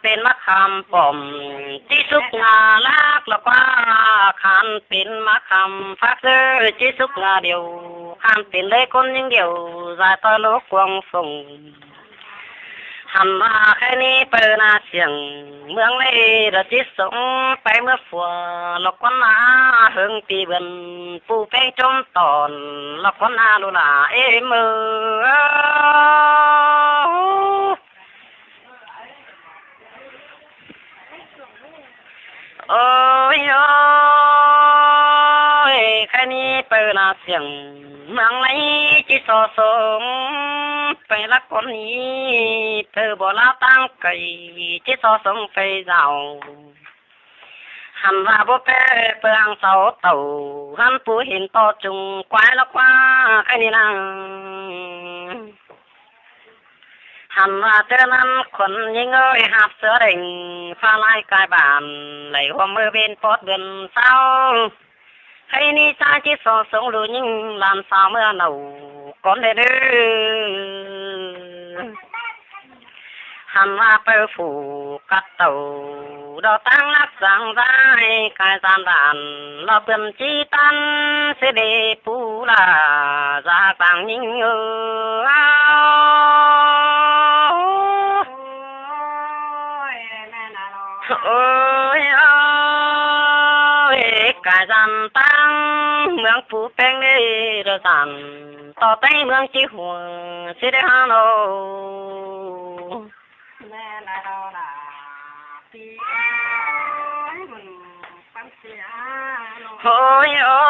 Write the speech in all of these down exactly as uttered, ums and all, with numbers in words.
pên ꞌmá kham pom, ꞌchí súc ngả lắc lỏ ꞌquá. Khăn pên ꞌmá kham phák ꞌsớ, ꞌchí súc ngả điêu. Khăn pên ꞌlới ꞌcốn ꞌnhính điêu, dải ꞌtoi lốc cuông phông. Hẳn ꞌva khay ꞌnị ꞌpưa ná siêng, ꞌmướng ꞌlế ꞌlạ ꞌchí sống pay ꞌmứa phua, lỏ ꞌcốn ná hương pi bươn, pu ꞌpéng ꞌchốm tỏn, lỏ ꞌcốn ná ꞌlu lả ế ꞌmưa. Ôi ôi, khay ꞌnị ꞌpưa ná siêng, ꞌmướng ꞌlế ꞌchí so sống pay lắc ꞌcốn ꞌnị, ꞌpưa báu ꞌlạ ꞌtáng cay, ꞌchí so sống pay dảo. Hẳn ꞌva báu ꞌpưa ꞌpưa hang sau tảu, hăn pu hên ꞌto chung quái lỏ ꞌquá khay ꞌnị ꞌnăng. Hẳn ꞌva ꞌchớ ꞌnặn khuôn ꞌnhính ơi ꞌhặp ꞌsứa đeng, ꞌphạ lai cai bản, đảy ꞌhuôm ꞌmưa ꞌvến pót bươn sáu. Khay ꞌnị ꞌchá ꞌchí so sống ꞌlu ꞌnhính ꞌlan sau ꞌmứa nảu, ꞌcốn ꞌlế ꞌnớ. Hẳn ꞌva ꞌpưa phủ cắt tảu, đo ꞌtáng lắc dáng dải, cai gian đản, lỏ bươn ꞌchí tăn, ꞌsứ đê pú lả, dák dáng ꞌnhính ơ. Ôi ôi, cai gian ꞌtáng, ꞌmướng pu ꞌpéng ꞌlế ꞌlạ dản, ꞌto ꞌtếng ꞌmướng ꞌchí hua, ꞌsứ đé hăn âu. Ôi ôi,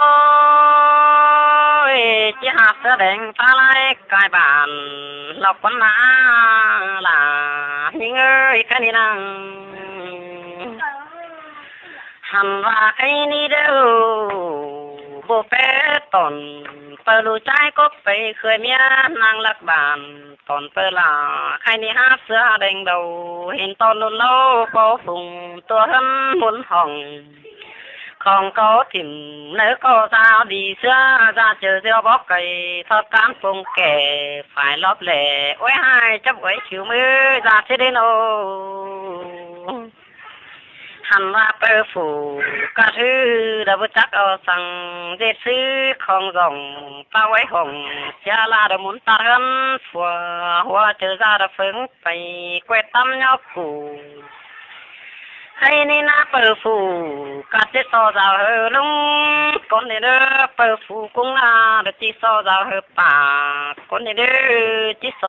ꞌchí ꞌhặp ꞌsứa đeng ꞌphạ lai cai bản, lỏ ꞌcốn ná lả ꞌnhính ơi khay ꞌnị ꞌnăng. Hẳn ꞌva khay ꞌnị điêu, báu ꞌpưa tỏn, ꞌpưa ꞌlụk ꞌchái cốc pay khơi ꞌmía ꞌnăng lắc bản, tỏn ꞌpưa lả khay ꞌnị ꞌhặp ꞌsứa đeng đầu, hên ꞌto ꞌnun ꞌlô ꞌpo phung tua ꞌhướn ꞌmôn hỏng. Khong cáu thỉm ꞌnớ ꞌcọ dao đi ꞌsứa, da ꞌchợ ꞌdiu bók cay, ꞌtọt cán phung kẻ, phải lóp lẻ, uối hai chắp uối chiu ꞌmứ, da ꞌchí đế nô. Hẳn ꞌva ꞌpưa phủ cắt ꞌhứ, đa báu chắc au săng, ꞌdệt ꞌsứ khong dỏng, ꞌpá uối hỏng, sia la đa ꞌmún ꞌtát ꞌhướn, phua hua ꞌchớ da đa phớng, pay quét ꞌtắm nhók củ. Khay ꞌnị ná ꞌpưa phủ cắt ꞌchí so dao ꞌhứ ꞌlống, ꞌcốn ꞌnị ꞌnớ ꞌpưa phủ ꞌcúng ná đa ꞌchí so dao ꞌhứ pả, ꞌcốn ꞌnị ꞌnớ ꞌchí so